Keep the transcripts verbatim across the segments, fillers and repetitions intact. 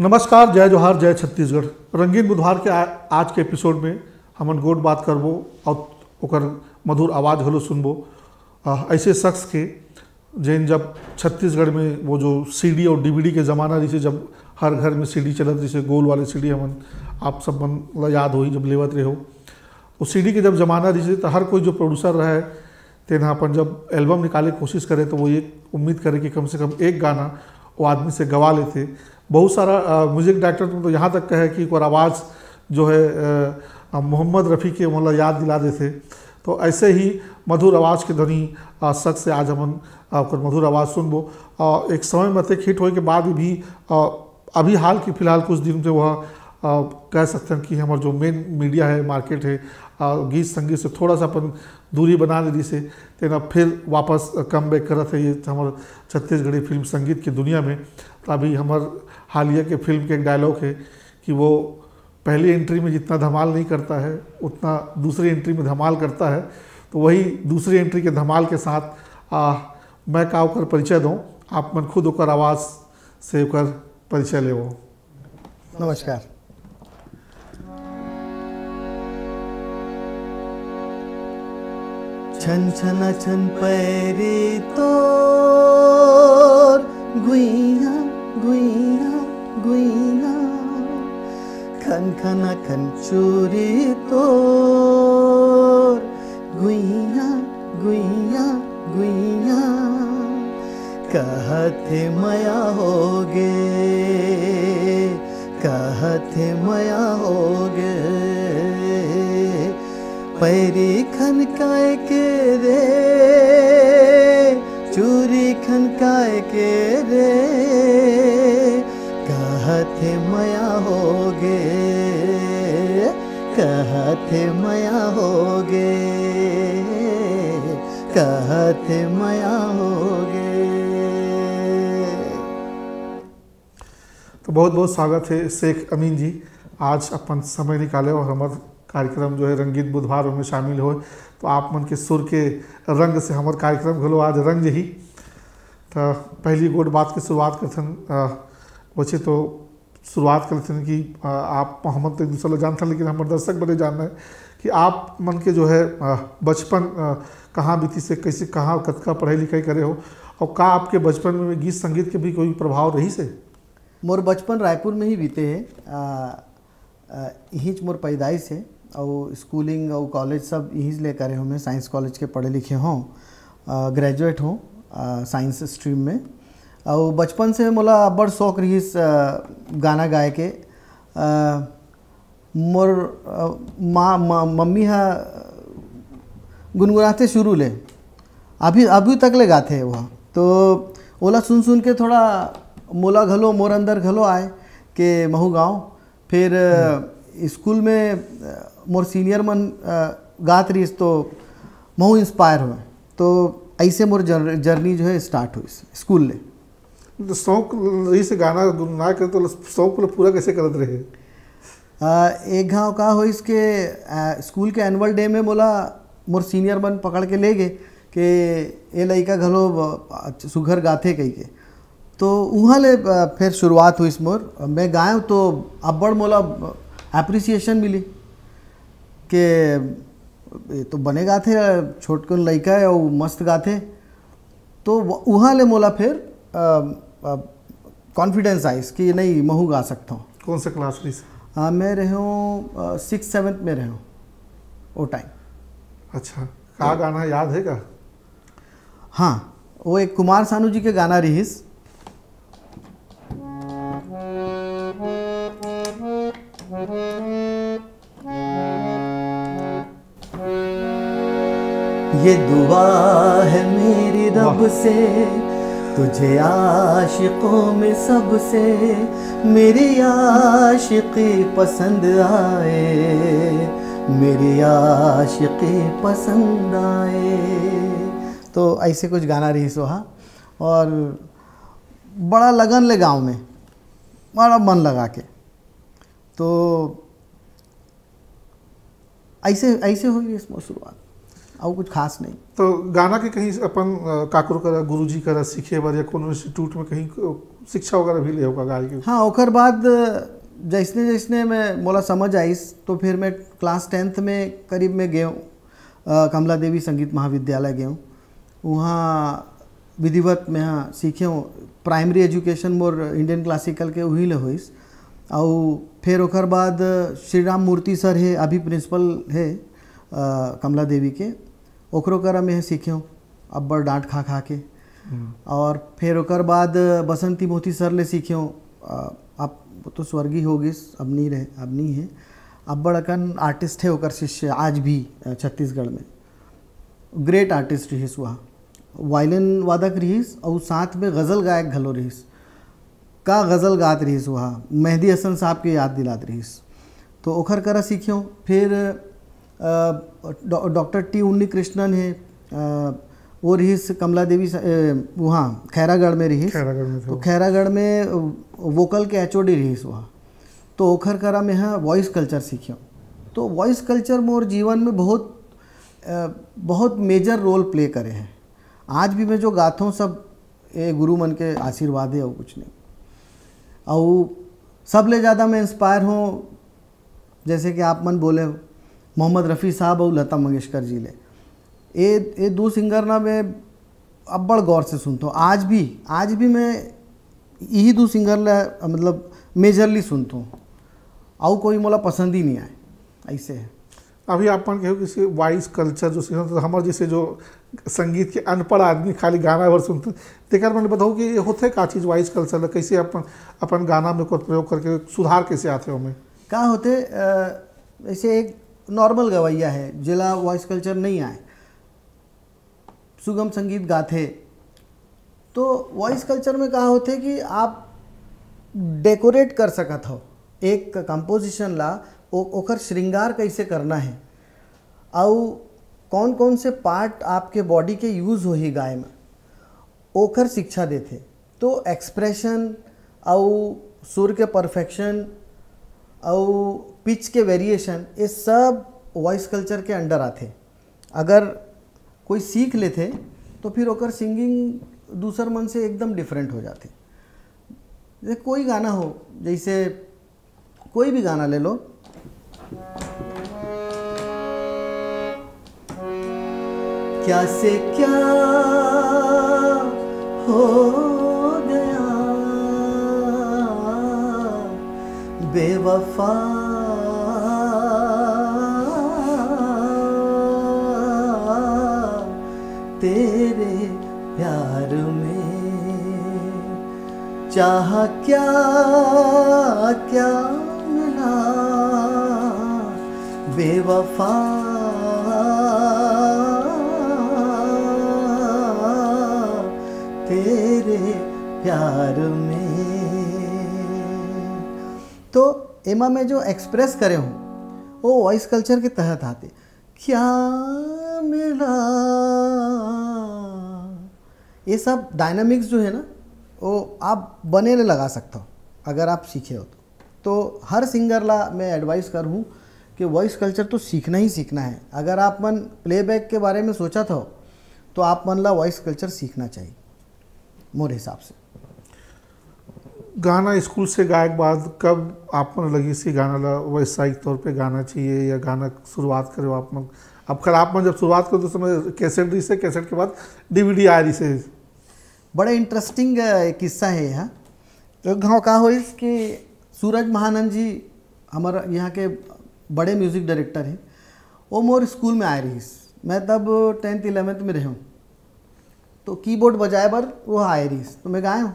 नमस्कार, जय जोहार, जय छत्तीसगढ़। रंगीन बुधवार के आ, आज के एपिसोड में हमन गोठ बात करबो और ओकर मधुर आवाज़ घलो सुनबो। आ, ऐसे शख्स के, जेन जब छत्तीसगढ़ में वो जो सीडी और डीवीडी के ज़माना रहिसे, जब हर घर में सीडी चलत रहिसे, गोल वाले सीडी, हमन आप सब मन ला याद होही, जब लेवत रहे हो, वो सीडी के जब ज़माना रहिसे, तो हर कोई जो प्रोड्यूसर रहे, तेन ह अपन जब एल्बम निकाले के कोशिश करे, तो वो ये उम्मीद करे कि कम से कम एक गाना वो आदमी से गवा लेथे। बहुत सारा म्यूजिक डायरेक्टर तो यहाँ तक कहे कि ओकर आवाज़ जो है मोहम्मद रफ़ी के, मतलब, याद दिला देथे। तो ऐसे ही मधुर आवाज़ के धनी शख्स से आज हमन ओकर मधुर आवाज़ सुनबो। एक समय में एक हिट होए के बाद भी, अभी हाल की फिलहाल कुछ दिन से वह कह सकते हैं कि हमर जो मेन मीडिया है, मार्केट है, गीत संगीत से थोड़ा सा अपन दूरी बना ले रहिसे, तेन अब फिर वापस कम बैक करत है ये हमर छत्तीसगढ़ी फिल्म संगीत की दुनिया में। तो अभी हमर हालिया के फिल्म के एक डायलॉग है कि वो पहली एंट्री में जितना धमाल नहीं करता है, उतना दूसरी एंट्री में धमाल करता है। तो वही दूसरी एंट्री के धमाल के साथ आ, मैं का ओकर परिचय दूँ, आप मन खुद ओकर आवाज़ से ओकर परिचय लेवो। नमस्कार। छन छन छन पैरी तोर गुइया गुइया गुइया, खन खन खन चूरी तोर गुइया गुइया गुइया। कहत हे मया होगे, कहत हे मया होगे। पैरी खनकाए के रे, चूरी खनकाए के रे। कहत हे मया होगे, कहत हे मया होगे, कहत हे मया होगे। तो बहुत बहुत स्वागत है शेख अमीन जी, आज अपन समय निकाले और हमर कार्यक्रम जो है रंगीन बुधवार में शामिल होए, तो आप मन के सुर के रंग से हमर कार्यक्रम घलो आज रंग जही। तो पहली गोठ बात के शुरुआत करथन। अ, वैसे तो शुरुआत करथन कि, अ, आप, हमन तो एक दूसरे ला जानथन, लेकिन हमर दर्शक बने जानना है कि आप मन के जो है, अ, बचपन, अ, कहाँ बीतिस हे, कैसे, कहाँ, कतका पढ़ाई लिखाई करे हो, और का आपके बचपन में गीत संगीत के भी कोई प्रभाव रहिस हे? मोर बचपन रायपुर में ही बीते हे। अ, अ, इहींच मोर पैदाइश हे, अउ स्कूलिंग अउ कॉलेज सब इहींच ले करे हों। मैं साइंस कॉलेज के पढ़े लिखे हों, अ, ग्रेजुएट हों, अ, साइंस स्ट्रीम में। अउ बचपन से मोला अब्बड़ शौक रहिस, अ, गाना गाए के। अ, मोर, अ, माँ, माँ, मम्मी ह गुनगुनाथे शुरू ले, अभी, अभी तक ले गाथे वो। तो ओला सुन सुन के थोड़ा मोला घलो, मोर अंदर घलो आए के महू गाँव। फिर, अ, स्कूल में, अ, मोर सीनियर मन, अ, गात रहिस तो महू इंस्पायर होए। तो ऐसे मोर जर-, जर्नी जो है स्टार्ट होइस स्कूल ले। तो शौक रहिस हे गाना गुनगुनाए के, तो शौक ल पूरा कैसे करत रहे? अ, एक घाव का होइस के, अ, स्कूल के एनुअल डे में मोला मोर सीनियर मन पकड़ के ले गे के ए लइका घलो, अ, सुघर गाथे कहिके। तो उहाँ ले, अ, फिर शुरुआत होइस मोर। मैं गायेंव तो अब्बड़ मोला अप्रिसिएशन मिली के ए तो बने गाथे, छोटकुन लइका हे अउ मस्त गाथे। तो व-, उहाँ ले मोला फिर, अ, अ, कॉन्फिडेंस आइस कि नहीं, महू गा सकथों। कौन सा क्लास रहिस? अ, मैं रहेंव, अ, सिक्स्थ सेवन्थ में रहेंव वो टाइम। अच्छा, का गाना याद हे का? हाँ, वो एक कुमार सानू जी के गाना रहिस। ये दुआ है मेरी रब वाह। से, तुझे आशिकों में सबसे, मेरी आशिकी पसंद आए, मेरी आशिकी पसंद आए। तो ऐसे कुछ गाना रहिस वहाँ, और बड़ा लगन ले गाँव में, बड़ा मन लगा के। तो ऐसे, ऐसे होइस मोर शुरुआत। अउ कुछ खास नहीं। तो गाना के कहीं अपन अ, काकरो करा, गुरुजी करा सीखे बर या कोनो इंस्टीट्यूट में कहीं अ, शिक्षा वगैरह भी ले होगा गाय के? हाँ, ओकर बाद जैसने जैसने मैं मोला समझ आइस, तो फिर मैं क्लास टेंथ में करीब में गए हूँ, अ, कमला देवी संगीत महाविद्यालय गए हूँ। वहाँ विधिवत मैं हाँ सीखे हूँ। प्राइमरी एजुकेशन मोर इंडियन क्लासिकल के वही ले होइस। अउ फिर ओकर बाद श्री राम मूर्ति सर है, अभी प्रिंसिपल है अ, कमला देवी के। ओकरो करा मैं सीखे हूँ अब्बड़ डांट खा खा के। और फिर ओकर बाद बसंती मोती सर ले सीखे हूँ। अ, अब वो तो स्वर्गीय हो गिस, अब नहीं रहे, अब नहीं है। अब्बड़ अकन आर्टिस्ट है ओकर शिष्य आज भी अ, छत्तीसगढ़ में। ग्रेट आर्टिस्ट रहिस वह, वायलिन वादक रहिस और साथ में गज़ल गायक घलो रहिस। का गज़ल गात रहिस वह, मेहदी हसन साहब के याद दिलात रहिस। तो ओखर करा सीखे हूँ। फिर अ, डॉ- डॉक्टर टी उन्नी कृष्णन है, अ, वो रहिस कमला देवी स- अ, वहाँ खैरागढ़ में रहिस। खैरागढ़ में थे तो वो। खैरागढ़ में वोकल के एचओडी रहिस वहाँ। तो ओखर करा मैं हाँ वॉइस कल्चर सीखे हूँ। तो वॉइस कल्चर मोर जीवन में बहुत अ, बहुत मेजर रोल प्ले करे है। आज भी मैं जो गाता हूँ सब ये गुरु मन के आशीर्वाद है और कुछ नहीं। और सब ले ज़्यादा मैं इंस्पायर हूँ, जैसे कि आप मन बोले, मोहम्मद रफ़ी साहब और लता मंगेशकर जी ले। ये ये दो सिंगर ना मैं अब्बड़ गौर से सुनता हूँ। आज भी आज भी मैं यही दो सिंगर ला मतलब मेजरली सुनता हूँ। और कोई मोला पसंद ही नहीं आए, ऐसे है। अभी आप मन कहो कि वॉइस कल्चर जो सीखना, तो हमारे जैसे जो संगीत के अनपढ़ आदमी खाली गाना भर सुनते, तेकर मन बताओ कि ये होते का चीज़ वॉइस कल्चर, कैसे अपन अपन गाना में कोई प्रयोग करके सुधार कैसे आते हो में? का होते अ, ऐसे एक नॉर्मल गवैया है जेला वॉइस कल्चर नहीं आए, सुगम संगीत गाथे, तो वॉइस कल्चर में का होते कि आप डेकोरेट कर सकत हो एक कंपोजिशन ला, ओ, ओकर श्रृंगार कैसे करना है, अउ कौन कौन से पार्ट आपके बॉडी के यूज होही गाय में, ओकर शिक्षा देथे। तो एक्सप्रेशन अउ सुर के परफेक्शन अउ पिच के वेरिएशन, ये सब वॉइस कल्चर के अंडर आथे। अगर कोई सीख लेथे तो फिर ओकर सिंगिंग दूसर मन से एकदम डिफरेंट हो जाथे। जैसे कोई गाना हो, जैसे कोई भी गाना ले लो। क्या से क्या हो गया बेवफा, तेरे प्यार में चाहा क्या क्या मिला बेवफा, तेरे प्यार में। तो एमा मैं जो एक्सप्रेस करे हूँ वो वॉइस कल्चर के तहत आते। क्या मिला, ये सब डायनामिक्स जो है ना, वो आप बने ले लगा सकते हो अगर आप सीखे हो तो। तो हर सिंगर ला मैं एडवाइस करूँ कि वॉइस कल्चर तो सीखना ही सीखना है। अगर आप मन प्लेबैक के बारे में सोचा था तो आप मन ला वॉइस कल्चर सीखना चाहिए मोर हिसाब से। गाना स्कूल से गाए के बाद कब आप मन लगिस कि गाना ला व्यावसायिक तौर पे गाना चाहिए या गाना शुरुआत करे आप मन? अब खैर आप मन जब शुरुआत करे तो समय कैसेट रहिस हे, कैसेट के बाद डीवीडी आए रहिस हे। बड़ा इंटरेस्टिंग किस्सा है यहाँ। एक घाव का होइस कि सूरज महानंद जी हमारा यहाँ के बड़े म्यूजिक डायरेक्टर हैं, वो मोर स्कूल में आए रहिस। मैं तब टेंथ इलेवेंथ में रहे हूँ, तो कीबोर्ड बजाए बर वो आए रहिस, तो मैं गाए हूँ।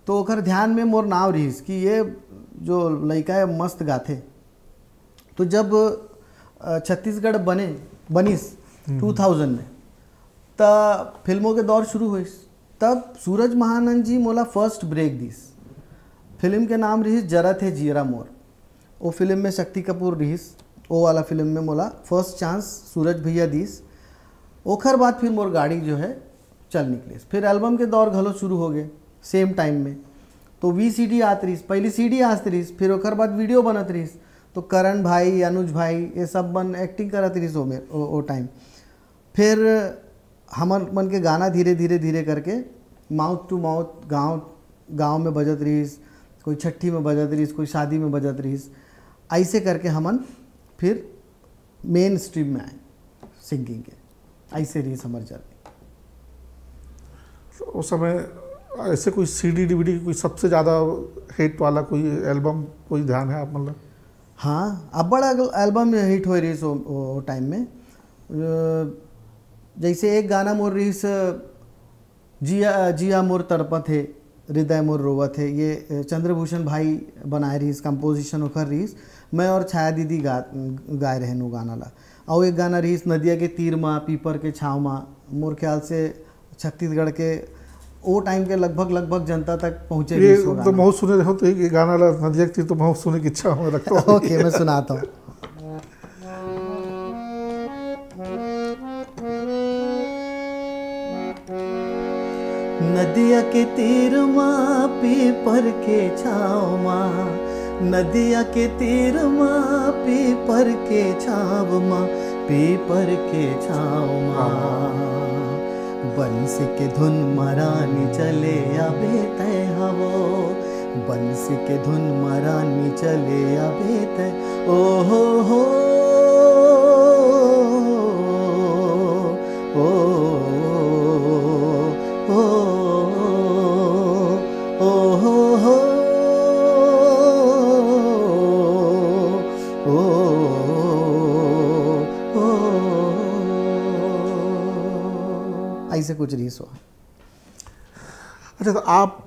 तो ओकर ध्यान में मोर नाव रहिस कि ये जो लड़का है मस्त गाथे। तो जब अ, छत्तीसगढ़ बने बनिस टू थाउजेंड में, त फिल्मों के दौर शुरू होइस। तब सूरज महानंद जी मोला फर्स्ट ब्रेक दिस। फिल्म के नाम रहिस जरा थे जियरा मोर। वो फिल्म में शक्ति कपूर रहिस। वो वाला फिल्म में मोला फर्स्ट चांस सूरज भैया दिस। ओखर बाद फिर मोर गाड़ी जो है चल निकलिस। फिर एल्बम के दौर घलो शुरू हो गए सेम टाइम में। तो वीसीडी आत रहिस, पहली सीडी आत रहिस, फिर ओकर बाद वीडियो बनत रहिस। तो करण भाई, अनुज भाई, ये सब मन एक्टिंग करत रहिस ओ, ओ टाइम। फिर हमर मन के गाना धीरे धीरे धीरे करके माउथ टू माउथ, गांव गांव में बजत रहिस, कोई छट्ठी में बजत रहिस, कोई शादी में बजत रहिस। ऐसे करके हमन फिर मेन स्ट्रीम में आए सिंगिंग के। ऐसे रहिस हमर जर्नी। उस समय ऐसे कोई सीडी डीवीडी, कोई सबसे ज़्यादा हिट वाला कोई एल्बम, कोई ध्यान है आप मतलब? हाँ, अब्बड़ एल्बम हिट होए रहिस वो टाइम में। जैसे एक गाना मोर रहिस, जिया जिया मोर तड़पत हे, हृदय मोर रोवत हे, ये चंद्रभूषण भाई बनाए रहिस, कंपोजिशन ओखर रहिस। मैं और छाया दीदी गा गाए रहेन वो गाना ला। और एक गाना रहिस, नदिया के तीर मा, पीपर के छाव मा। मोर ख्याल से छत्तीसगढ़ के वो टाइम के लगभग लगभग जनता तक पहुँचे रहिस वो तो गाना। बहुत सुने रहो तो ये गाना ला, नदिया के तीर, तो बहुत सुने की इच्छा हमें रखता हूँ। ओके, मैं सुनाता हूँ। नदिया के तीर मा, पीपर के छाव मा, नदिया के तीर मा, पीपर के छाव मा, पीपर के छाव मा, बंसी के धुन मा रानी चले आबे तै हवो, बंसी के धुन मा रानी चले आबे तै। ओ हो हो, ओ, ओ, ओ, ओ हो हो, ओ, ओ। ऐसे कुछ रहिस हो। अच्छा, तो आप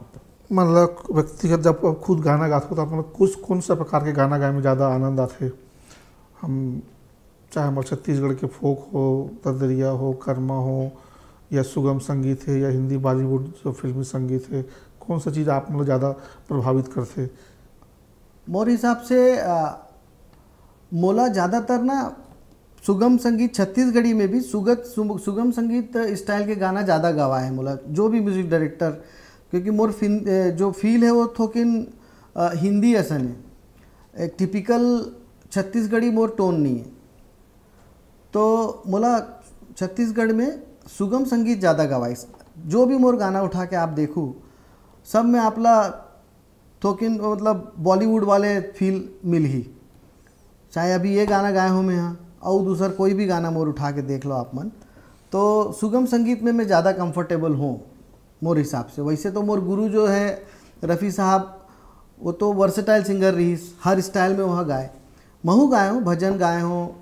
मतलब व्यक्तिगत जब आप खुद गाना गाते हो तो आप मतलब कुछ कौन सा प्रकार के गाना गाए में ज़्यादा आनंद आते? हम चाहे हमारे छत्तीसगढ़ के फोक हो, ददरिया हो, कर्मा हो, या सुगम संगीत है, या हिंदी बॉलीवुड जो फिल्मी संगीत है, कौन सा चीज़ आप मतलब ज़्यादा प्रभावित करते? मोर हिसाब से आ, मोला ज़्यादातर ना सुगम संगीत, छत्तीसगढ़ी में भी सुगत सुगम संगीत स्टाइल के गाना ज़्यादा गवाए हैं मोला, जो भी म्यूजिक डायरेक्टर, क्योंकि मोर फिन जो फील है वो थोकिन हिंदी असन है, एक टिपिकल छत्तीसगढ़ी मोर टोन नहीं है। तो मोला छत्तीसगढ़ में सुगम संगीत ज़्यादा गवाइस। जो भी मोर गाना उठा के आप देखू, सब में आपला थोकिन मतलब बॉलीवुड वाले फील मिलही। चाहे अभी ये गाना गाए हो मैं हाँ, और दूसर कोई भी गाना मोर उठा के देख लो आप मन, तो सुगम संगीत में मैं ज़्यादा कंफर्टेबल हूँ मोर हिसाब से। वैसे तो मोर गुरु जो है रफ़ी साहब, वो तो वर्सेटाइल सिंगर रहिस, हर स्टाइल में वहाँ गाए। महू गाए हो, भजन गाए हो,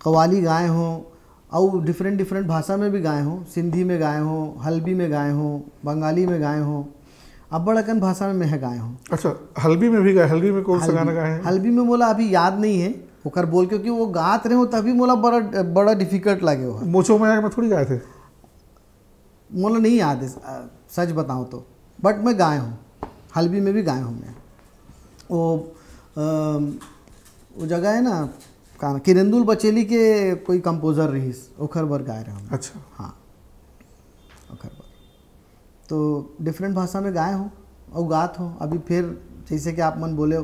कवाली गाए हो, और डिफरेंट डिफरेंट भाषा में भी गाए हो, सिंधी में गाए हो, हल्बी में गाए हो, बंगाली में गाए हो, अब्बड़ अकन भाषा में मैं गाए हो। अच्छा, हल्बी में भी गाए? हल्बी में कौन सा गाना गाए हैं? हल्बी में मोला अभी याद नहीं है ओकर बोल, क्योंकि वो गात रहे हो तभी मोला बड़ा बड़ा डिफिकल्ट लगे हो। मोचो माया में थोड़ी गाए थे। मोला नहीं याद है, सच बताऊँ तो, बट मैं गाए हूँ, हल्बी में भी गाए हूँ मैं। वो वो जगह है ना, का किरेंदुल बचेली के कोई कंपोजर रहिस, ओखर बर गाए रहे हूँ। अच्छा। हाँ, ओखर बर। तो डिफरेंट भाषा में गाए हूँ और गात हूँ। अभी फिर जैसे कि आप मन बोले,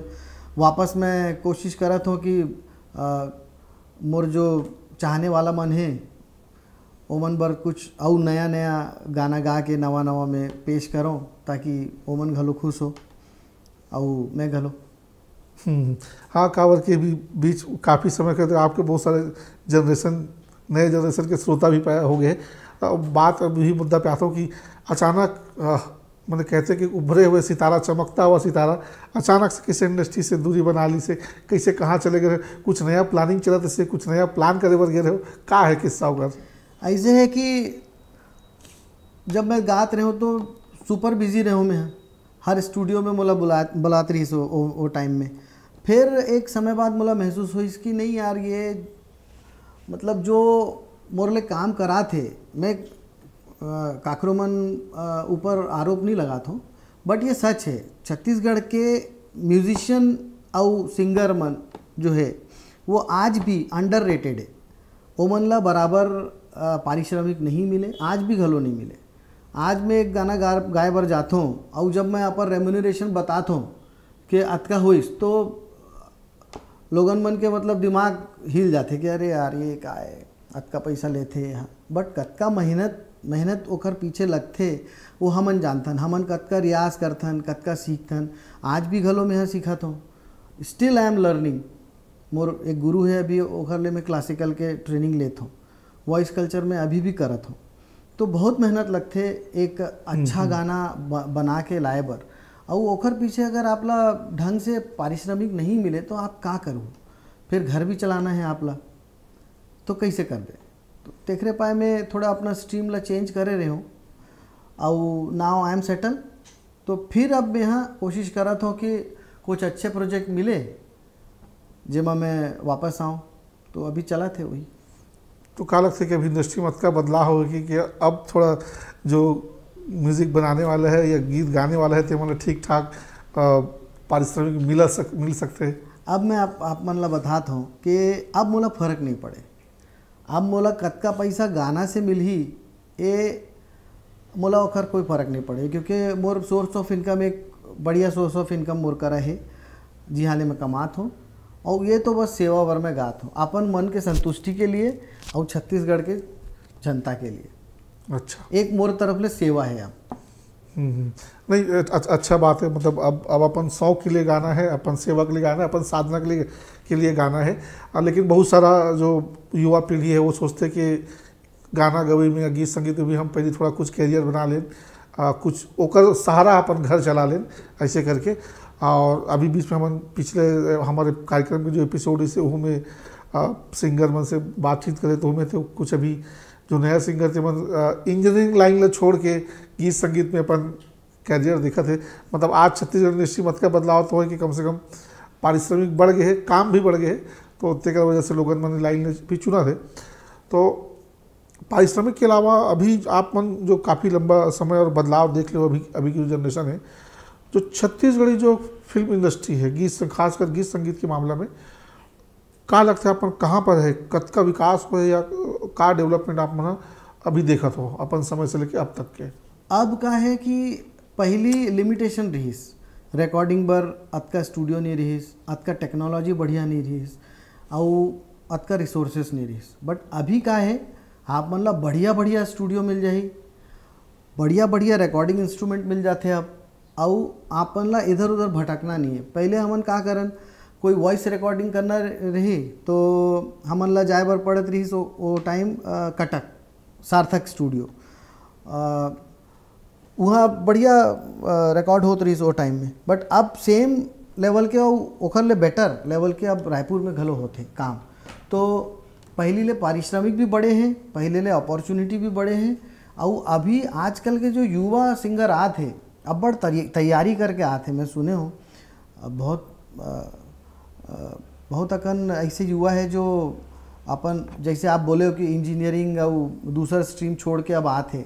वापस मैं कोशिश करत हूँ कि आ, मोर जो चाहने वाला मन है, ओमन बर कुछ अउ नया नया गाना गा के नवा नवा में पेश करों, ताकि ओमन घलो खुश हो अउ मैं घलो। हम्म, हाँ, काबर के भी बीच काफ़ी समय के तो आपके बहुत सारे जनरेशन, नए जनरेशन के श्रोता भी पैदा हो गए। तो बात अभी मुद्दा पे आता हूँ कि अचानक मैंने कहते कि उभरे हुए सितारा, चमकता हुआ सितारा, अचानक से किसी इंडस्ट्री से दूरी बना ली से, कैसे कहाँ चले गए, कुछ नया प्लानिंग चला, जैसे कुछ नया प्लान करे बर गए हो, का है किस्सा होगा? ऐसे है कि जब मैं गात रहे हूँ तो सुपर बिजी रहे हूँ मैं, हर स्टूडियो में मोला बुला बुलात रही सो वो टाइम में। फिर एक समय बाद मोला महसूस हुई कि नहीं यार, ये मतलब जो मोर ले काम करा थे, मैं काकरो मन ऊपर आरोप नहीं लगा था, बट ये सच है, छत्तीसगढ़ के म्यूजिशियन और सिंगर मन जो है वो आज भी अंडर रेटेड है। ओमन ला बराबर पारिश्रमिक नहीं मिले, आज भी घलो नहीं मिले। आज मैं एक गाना गा गाए बर जात हूँ और जब मैं अपन रेम्यूनरेशन बतात हूँ कि अतका होइस, तो लोगन मन के मतलब दिमाग हिल जाते कि अरे यार, ये का है। अतका पैसा लेथे यहाँ, बट कतका मेहनत मेहनत ओकर पीछे लगथे, वो हमन जानथन। हमन कतका रियाज करथन, कतका सीखथन। आज भी घलो मैं सीखत हूँ, still I am learning। मोर एक गुरु है, अभी ओकर ले मैं क्लासिकल के ट्रेनिंग लेत हूँ, वॉइस कल्चर में अभी भी करत हूँ। तो बहुत मेहनत लगथे एक अच्छा गाना ब- बना के लाए बर। अउ ओकर पीछे अगर आप ला ढंग से पारिश्रमिक नहीं मिले तो आप का करू? फिर घर भी चलाना है आप ला, तो कैसे करबे? तो तेखरे पाए मैं थोड़ा अपना स्ट्रीम ला चेंज करे रहे हूँ। अउ now I am settle। तो फिर अब मैं यहाँ कोशिश करत हूँ कि कुछ अच्छे प्रोजेक्ट मिले, जेमा मैं वापस आऊँ। तो अभी चलत हे वही। तो का लगथे कि अभी इंडस्ट्री में अतका बदलाव हो गया कि, कि अब थोड़ा जो म्यूजिक बनाने वाला है या गीत गाने वाला है, तेमन ला ठीक ठाक अ, पारिश्रमिक मिल सक मिल सकथे? अब मैं आप, आप मन ला बतात हूँ कि अब मोला फर्क नहीं पड़े। अब मोला कतका पैसा गाना से मिलही, ए मोला ओखर कोई फर्क नहीं पड़े, क्योंकि मोर सोर्स ऑफ इनकम, एक बढ़िया सोर्स ऑफ इनकम मोर करा है, जिहाँ ले मैं कमात हूँ। और ये तो बस सेवा बर मैं गात हूँ, अपन मन के संतुष्टि के लिए और छत्तीसगढ़ के जनता के लिए। अच्छा। एक मोर तरफ ले सेवा है अब। हम्म, हम्म। नहीं, अच- अच्छा बात है। मतलब, अब अब अपन शौक के लिए गाना है, अपन सेवा के लिए गाना है, अपन साधना के लिए के लिए गाना है। आ, लेकिन बहुत सारा जो युवा पीढ़ी है, वो सोचते कि गाना गवई में या गीत संगीत में भी हम पहले थोड़ा कुछ कैरियर बना लें, आ, कुछ ओकर सहारा अपन घर चला लें, ऐसे करके। और अभी बीच में हमन पिछले हमारे कार्यक्रम के जो एपिसोड है, ओहू में आ, सिंगर मन से बातचीत करे, तो ओहू में तो कुछ अभी जो नया सिंगर थे मन इंजीनियरिंग लाइन ला छोड़ के गीत संगीत में अपन कैरियर दिखत हे। मतलब, आज छत्तीसगढ़ इंडस्ट्री में अतका बदलाव तो है कि कम से कम पारिश्रमिक बढ़ गए है, काम भी बढ़ गए है, तो तेकर वजह से लोगन मन लाइन भी चुना थे। तो पारिश्रमिक के अलावा अभी आप मन जो काफ़ी लंबा समय और बदलाव देख लो, अभी अभी की जो जनरेशन है, जो छत्तीसगढ़ी जो फिल्म इंडस्ट्री है, गीत सं- खासकर गीत संगीत के मामला में, का लगता है अपन कहाँ पर है, कतका विकास हो है या का डेवलपमेंट आप मन अभी देखत हो अपन समय से लेके अब तक के? अब का है कि पहली लिमिटेशन रहिस, रिकॉर्डिंग बर अतका स्टूडियो नहीं रहिस, अतका टेक्नोलॉजी बढ़िया नहीं रहिस, अउ अतका रिसोर्सेस नहीं रहिस। बट अभी का है, आप मन ला बढ़िया बढ़िया स्टूडियो मिल जाही, बढ़िया बढ़िया रिकॉर्डिंग इंस्ट्रूमेंट मिल जाथे अब, अउ आप मन ला इधर उधर भटकना नहीं है। पहले हमन का करन, कोई वॉइस रिकॉर्डिंग करना रही तो हमन ला जाए बर पड़त रहिस ओ, ओ टाइम, अ, कटक सार्थक स्टूडियो, अ, उहाँ बढ़िया रिकॉर्ड होत रहिस ओ टाइम में। बट अब सेम लेवल के अउ ओखर ले बेटर लेवल के अब रायपुर में घलो होथे काम। तो पहली ले पारिश्रमिक भी बढ़े हैं, पहले ले अपॉर्चुनिटी भी बढ़े हैं। अउ अभी आजकल के जो युवा सिंगर आत हे, अब्बड़ तरी- तैयारी करके आत हे। मैं सुने हूँ, अ, बहुत अ, अ, बहुत अकन ऐसे युवा है जो अपन, जैसे आप बोले हो कि इंजीनियरिंग अउ दूसर स्ट्रीम छोड़ के अब आत हे,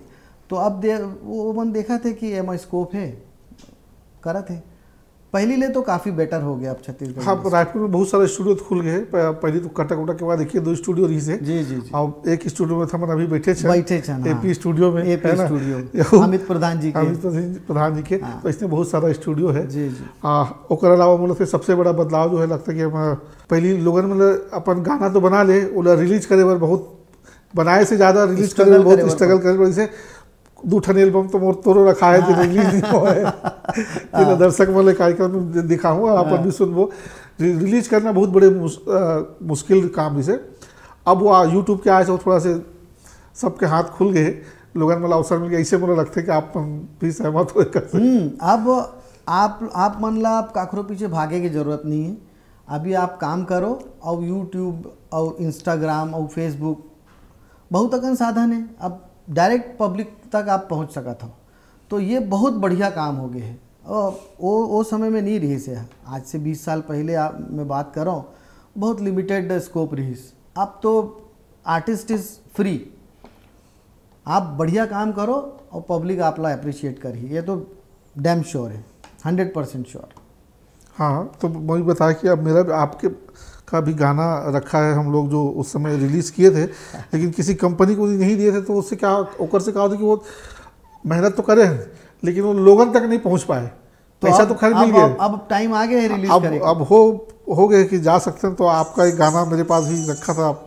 तो अब दे वो मन देखत हे कि एमा स्कोप है, करत हे। पहली ले तो काफ़ी बेटर हो गया अब छत्तीसगढ़ हाँ, में। रायपुर में बहुत सारे स्टूडियो खुल गए हैं। प- पहले तो कटक उटक के बाद एक ही दो स्टूडियो रहिस है। जी, जी, जी। अब एक स्टूडियो में तो हमन अभी बैठे छन, बैठे छन, हाँ। एपी स्टूडियो में, एपी है ना? स्टूडियो, ये वो अमित प्रधान जी के। अमित प्रधान जी के, हाँ। तो इसमें बहुत सारा स्टूडियो है। जी, जी। आ, ओकर अलावा मतलब फिर सबसे बड़ा बदलाव जो है लगता है कि हम, पहली लोगन मतलब अपन गाना तो बना ले, ओला रिलीज करे बर बहुत, बनाए से ज्यादा रिलीज करे Struggle बर बहुत करे बर स्ट्रगल करे बर। जैसे दू ठन एल्बम तो मोर तोरो रखा है, जेला रिलीज नहीं हुआ है, जेला दर्शक मन ले कार्यक्रम में दि- दिखाहूँ, आप हाँ। भी सुनबो। रि- रिलीज करना बहुत बड़े मुस, अ, मुश्किल काम। जैसे अब वो यूट्यूब के आए से थोड़ा से सबके हाथ खुल गए, लोगन मन ला अवसर मिल गया। इसे मोला लगता है कि आप मन भी सहमत हो एकर से। हम्म, अब आप आप मन ला अब काखरो पीछे भागे की जरूरत नहीं है। अभी आप काम करो, और यूट्यूब और इंस्टाग्राम और फेसबुक बहुत अकन साधन है, अब डायरेक्ट पब्लिक तक आप पहुंच सकत हो। तो ये बहुत बढ़िया काम हो गए है। और वो वो समय में नहीं रहिस है, आज से बीस साल पहले आप मैं बात करो, बहुत लिमिटेड स्कोप रहिस। अब तो आर्टिस्ट इज फ्री, आप बढ़िया काम करो और पब्लिक आप ला अप्रिशिएट करही, ये तो डैम श्योर है, हंड्रेड परसेंट श्योर। हाँ, तो मैं भी बताया कि अब मेरा भी, आपके का भी गाना रखा है, हम लोग जो उस समय रिलीज किए थे, लेकिन किसी कंपनी को नहीं दिए थे, तो उससे क्या, ओकर से क्या होता कि वो मेहनत तो करे हैं, लेकिन वो लोगन तक नहीं पहुंच पाए। पैसा तो खैर मिल अब गया। अब- अब टाइम आ गया है रिलीज अब करे का। अब हो हो गए कि जा सकते हैं। तो आपका एक गाना मेरे पास भी रखा था, आप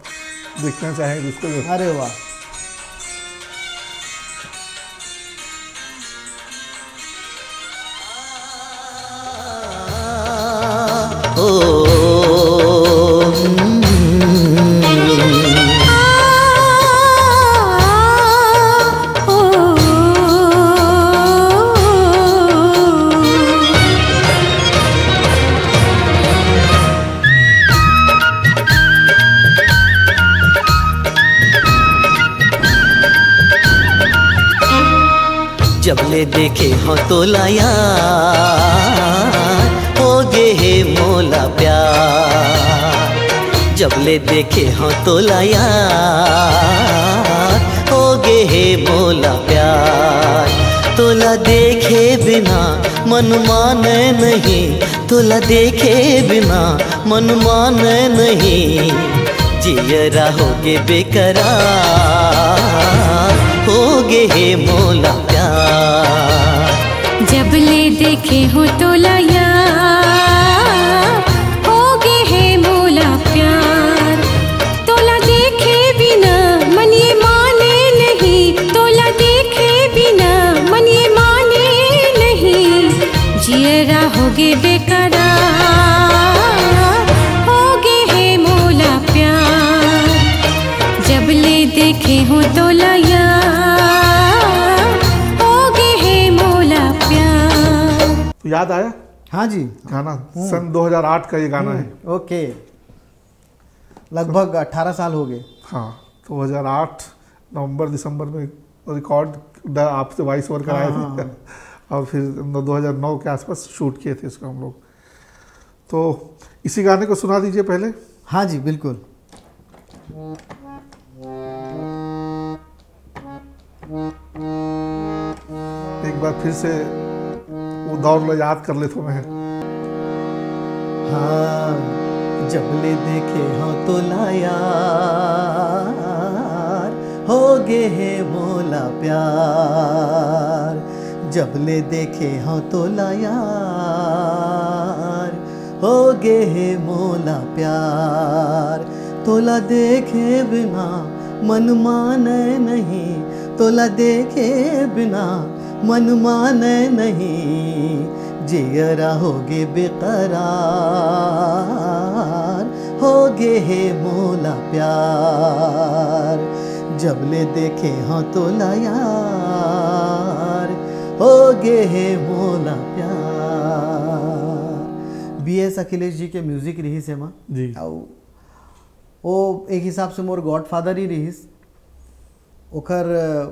देखना चाहेंगे इसको। अरे वाह। जब ले देखे हो तोला यार, हो गे हे मोला प्यार। जब ले देखे हो तोला यार, हो गे हे मोला प्यार। तोला देखे बिना मन माने नहीं, तोला देखे बिना मन माने नहीं। जियरा हो गे बेकरार, हो गे हे मोला प्यार। जब ले देखे हो तोला यार, हो गे हे मोला प्यार। तोला देखे बिना मन ये माने नहीं, तोला देखे बिना मन ये माने नहीं। जियरा हो गे बेकरार, हो गे हे मोला प्यार। जब ले देखे हो तोला यार, हो गे हे मोला प्यार। तो याद आया? हाँ जी। गाना हम्म। सन दो हज़ार आठ का ये गाना हम्म, है। ओके। लगभग अठारह साल हो गए। हाँ, दो हज़ार आठ नवंबर दिसंबर में रिकॉर्ड ड-, आपसे वॉइस ओवर कराए हाँ, थे। हाँ, हाँ। और फिर न-, दो हज़ार नौ के आसपास शूट किए थे इसको हम लोग। तो इसी गाने को सुना दीजिए पहले। हाँ जी, बिल्कुल। एक बार फिर से वो दौर ला याद कर लेथों मैं। हाँ, जब ले देखे हो तोला यार, हो गे हे मोला प्यार। जब ले देखे हो तोला यार, हो गे हे मोला प्यार। तोला देखे बिना मन माने नहीं, तोला देखे बिना मन माने नहीं। जियरा हो गे बेकरार, हो गे हे मोला प्यार। जब ले देखे हो तोला यार, हो गे हे मोला प्यार। बी एस अखिलेश जी के म्यूजिक रहिस एमा। जी। अउ वो एक हिसाब से मोर गॉडफादर ही रहिस। ओकर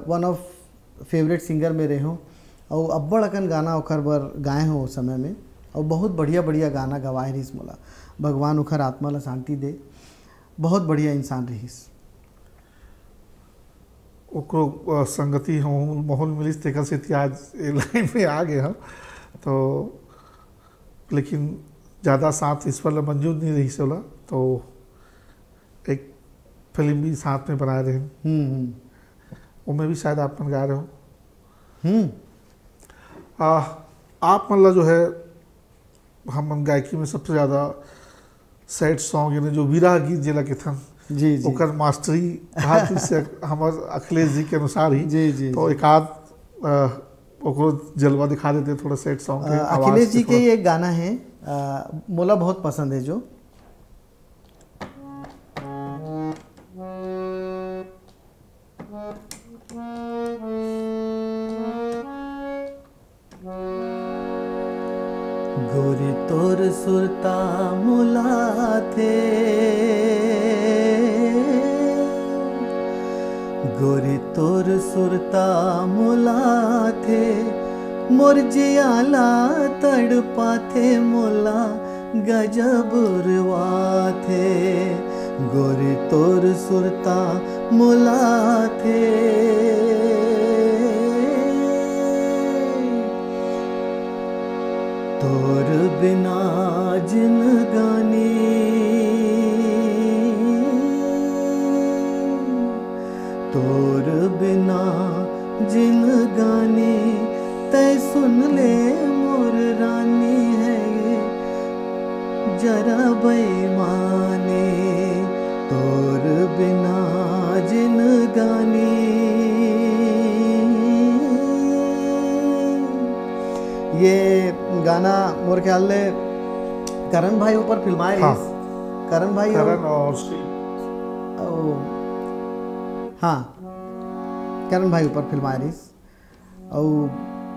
वन ऑफ फेवरेट सिंगर में रहे हों, अउ अब्बड़ अकन गाना ओकर बर गाए हों उस समय में, अउ बहुत बढ़िया बढ़िया गाना गवाए रहिस मोला। भगवान ओकर आत्मा ला शांति दे। बहुत बढ़िया इंसान रहिस। ओकरो, अ, संगति हम माहौल मिलिस, तेकर सेती आज ए लाइन में आ गए हम। तो लेकिन ज़्यादा साथ ईश्वर ला मंजूर नहीं रहिस ओला, तो एक फिल्म भी साथ में बनाए रहे। हम्म, हम्म। ओमे भी शायद आप मन गाए रहे हो। हम्म। आ, आप मन ला जो है, हमन गायकी में सबसे ज़्यादा सैड सॉन्ग, यानी जो विरह गीत जेला कथन, जी, जी। ओकर मास्टरी कहा कि से हमर अखिलेश जी के अनुसार ही। जी, जी, तो जी। एक आध, अ, ओकरो जलवा दिखा देते, थोड़ा सैड सॉन्ग के अ, आवाज अखिलेश से जी के थोड़ा। ये एक गाना है, अ, मोला बहुत पसंद है जो। गोरी तोर सुरता मुलाथे, गोरी तोर सुरता मुलाथे, मोर जिया ला तड़पाथे मोला गजब उरवाथे। गोरी तोर सुरता मुलाथे, तोर बिना जिनगानी, तोर बिना जिनगानी। तै सुन ले मोर रानी है ये जरा बेईमानी, तोर बिना जिनगानी। ये गाना मोर ख्याल ले करण भाई ऊपर फिल्माए हाँ। रहिस। करण भाई करण और श्री। हाँ, करण भाई ऊपर फिल्माए रहिस। अउ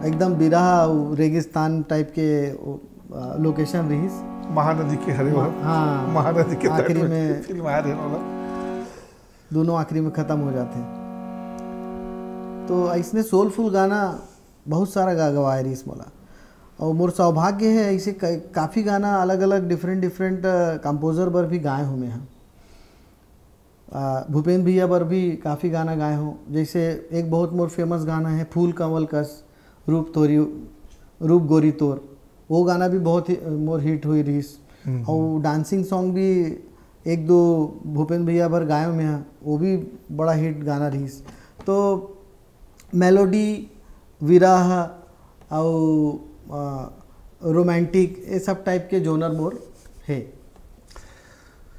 एकदम बिरहा अउ रेगिस्तान टाइप के location रहिस। महानदी के हरे हाँ। महानदी के आखिरी में फिल्माए रहे। दोनों आखिरी में खत्म हो जाते। तो इसने सोलफुल गाना बहुत सारा गा गवाए रहिस मोला। और मोर सौभाग्य है, ऐसे काफ़ी गाना अलग अलग डिफरेंट डिफरेंट कंपोजर बर भी गाए हूँ मैं। हाँ, भूपेंद्र भैया बर भी काफ़ी गाना गाए हूँ। जैसे एक बहुत मोर फेमस गाना है फूल कंवल कस रूप तोरी, रूप गोरी तोर, वो गाना भी बहुत ही मोर हिट हुई रहिस। और डांसिंग सॉन्ग भी एक दो भूपेंद्र भैया बर गाए हूँ मैं, वो भी बड़ा हिट गाना रहिस। तो मेलोडी, विरह और रोमांटिक, ये सब टाइप के जोनर मोर है।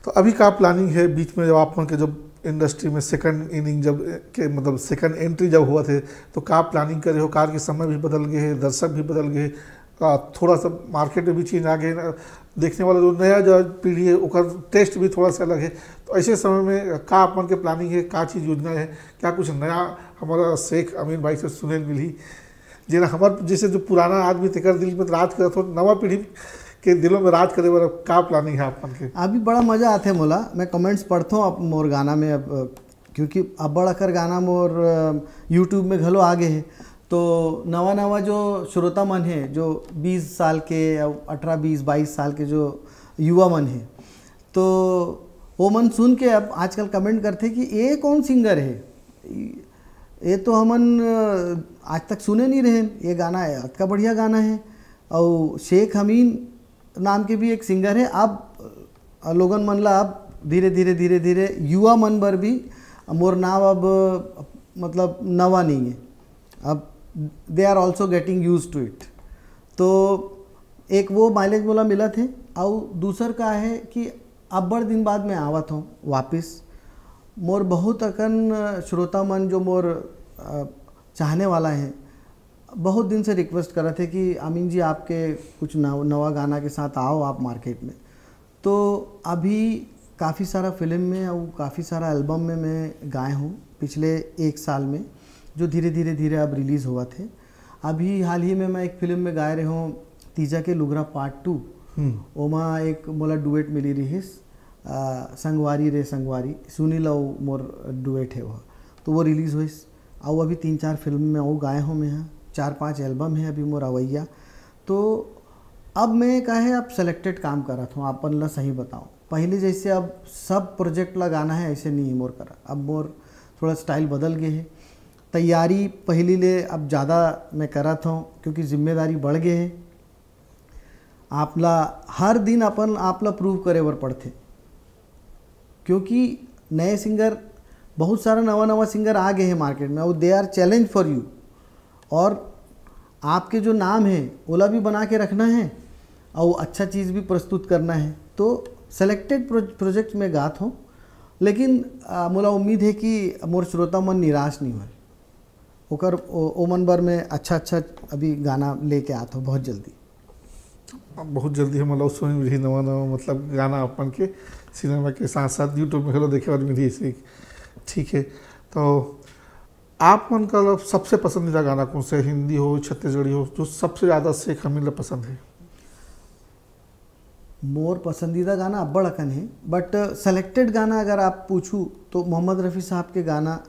तो अभी का प्लानिंग है बीच में, जब आप मन के जब इंडस्ट्री में सेकंड इनिंग जब के मतलब सेकंड एंट्री जब हुआ थे, तो का प्लानिंग करे हो? कार के समय भी बदल गए हैं, दर्शक भी बदल गए हैं, थोड़ा सा मार्केट में भी चेंज आ गए, देखने वाला जो नया जो पीढ़ी है ओकर टेस्ट भी थोड़ा सा अलग है। तो ऐसे समय में का आप मन के प्लानिंग है, का चीज़ योजना है, क्या कुछ नया हमारा शेख अमीन भाई से सुने मिली? जेला हमर जैसे जो पुराना आदमी तेकर दिल में राज करत हो, नवा पीढ़ी के दिलों में राज करे बर का प्लानिंग है आप मन के? अभी बड़ा मजा आथे मोला, मैं कमेंट्स पढ़थों अब मोर गाना में, अब क्योंकि अब्बड़ अकर गाना मोर यूट्यूब में घलो आ गए है। तो नवा नवा जो श्रोता मन है, जो बीस साल के, अठारह बीस बाईस साल के जो युवा मन है, तो वो मन सुन के अब आजकल कमेंट करते कि ये कौन सिंगर है, ये तो हमन आज तक सुने नहीं रहे, ये गाना है, अतका बढ़िया गाना है। और शेख अमीन नाम के भी एक सिंगर है। अब लोगन मन ला अब धीरे धीरे धीरे धीरे युवा मन बर भी मोर नाव अब मतलब नवा नहीं है, अब they are also getting used to it। तो एक वो माइलेज मोला मिलत हे। अउ दूसर का है कि अब्बड़ दिन बाद मैं आवत हूँ वापिस। मोर बहुत अकन श्रोता मन जो मोर चाहने वाला है, बहुत दिन से रिक्वेस्ट करत हे कि अमीन जी आपके कुछ नवा गाना के साथ आओ आप मार्केट में। तो अभी काफ़ी सारा फिल्म में और काफ़ी सारा एल्बम में मैं गाए हूँ पिछले एक साल में, जो धीरे धीरे धीरे अब रिलीज़ हुआ थे। अभी हाल ही में मैं एक फिल्म में गाए रहे हूँ तीजा के लुगरा पार्ट टू। ओमा एक मोला डुएट मिली रहिस, संगवारी रे संगवारी, सुनील अउ मोर डुएट है वह। तो वो रिलीज़ हुई। अउ अभी तीन चार फिल्म में वो गाए हूँ मैं, चार पांच एल्बम है अभी मोर अवैया। तो अब मैं का है, अब सेलेक्टेड काम करत हूँ, आपन ला सही बताऊँ। पहले जैसे अब सब प्रोजेक्ट ला गाना है, ऐसे नहीं मोर करा। अब मोर थोड़ा स्टाइल बदल गए है। तैयारी पहली ले अब ज़्यादा मैं करत हूँ, क्योंकि जिम्मेदारी बढ़ गए है। आप ला हर दिन अपन आप ला प्रूव करे बर पड़थे, क्योंकि नए सिंगर, बहुत सारा नवा नवा सिंगर आ गए हैं मार्केट में, और they are challenge for you। और आपके जो नाम है ओला भी बना के रखना है और अच्छा चीज़ भी प्रस्तुत करना है। तो सेलेक्टेड प्रोजेक्ट में गात हूँ, लेकिन आ, मोला उम्मीद है कि मोर श्रोता मन निराश नहीं होए। ओकर ओमन बर में अच्छा अच्छा अभी गाना लेके आत हो बहुत जल्दी। बहुत जल्दी हम लोग सुने मिली नवा नवा मतलब गाना अपन के सिनेमा के साथ साथ यूट्यूब में घलो देखे बर मिली इसे। ठीक है, तो आप मन का सबसे पसंदीदा गाना कौन सा है, हिंदी हो छत्तीसगढ़ी हो, जो सबसे ज़्यादा शेख अमीन ला पसंद है? मोर पसंदीदा गाना अब्बड़ अकन है, बट सेलेक्टेड गाना अगर आप पूछू तो मोहम्मद रफ़ी साहब के गाना,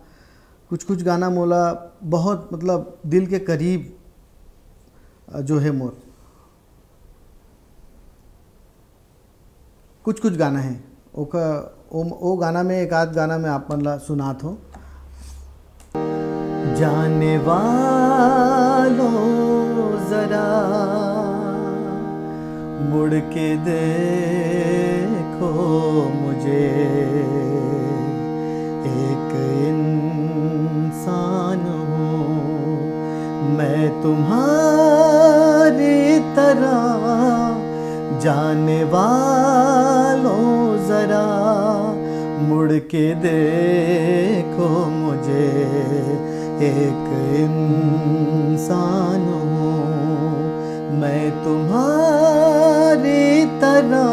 कुछ कुछ गाना मोला बहुत मतलब दिल के करीब जो है मोर कुछ कुछ गाना है ओका, ओ, ओ गाना में एक आध गाना में आप मन ला सुनात हो। जाने वालों जरा मुड़ के देखो मुझे, एक इंसान हूँ मैं तुम्हारी तरह। जाने वालों जरा मुड़ के देखो मुझे, एक इंसान हूँ मैं तुम्हारी तरह,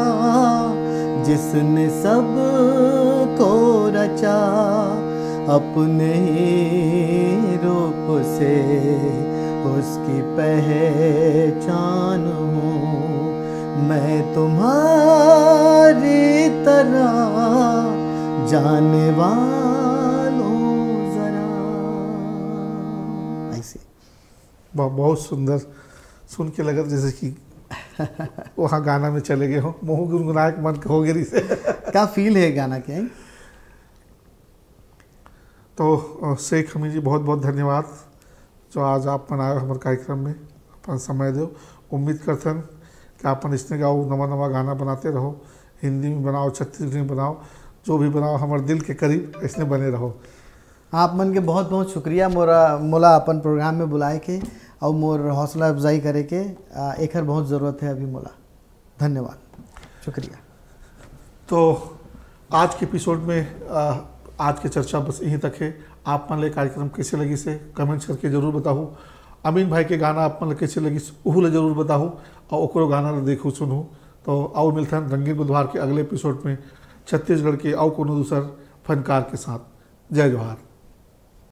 जिसने सब को रचा अपने ही रूप से, उसकी पहचान हूँ मैं तुम्हारी तरह, जाने वालों जरा। ऐसे। बहुत सुंदर। सुन के लगत जैसे कि वहाँ गाना में चले गए हो, मोहू गुनगुनाए के मन हो गए से। का फील है गाना के? तो शेख हमीद जी, बहुत बहुत धन्यवाद जो आज आप मन आए हमारे कार्यक्रम में अपन समय दो। उम्मीद करथन कि आप मन इसने गाओ, नवा नवा गाना बनाते रहो, हिंदी में बनाओ, छत्तीसगढ़ी में बनाओ, जो भी बनाओ हमारे दिल के करीब इसने बने रहो। आप मन के बहुत बहुत शुक्रिया मोरा मोला अपन प्रोग्राम में बुलाए के और मोर हौसला अफजाई करे के। एखर बहुत ज़रूरत है अभी मोला। धन्यवाद, शुक्रिया। तो आज के एपिसोड में आज के चर्चा बस यहीं तक है। आप मन ले कार्यक्रम कैसे लगी से कमेंट्स करके जरूर बताहू। अमीन भाई के गाना आप मन ले कैसे लगी उहू ले जरूर बताहू और ओकरो गाना ले देखू सुनू। तो आओ मिलथन रंगीन बुधवार के अगले एपिसोड में छत्तीसगढ़ के आओ कोनो दूसर फनकार के साथ। जय जोहार।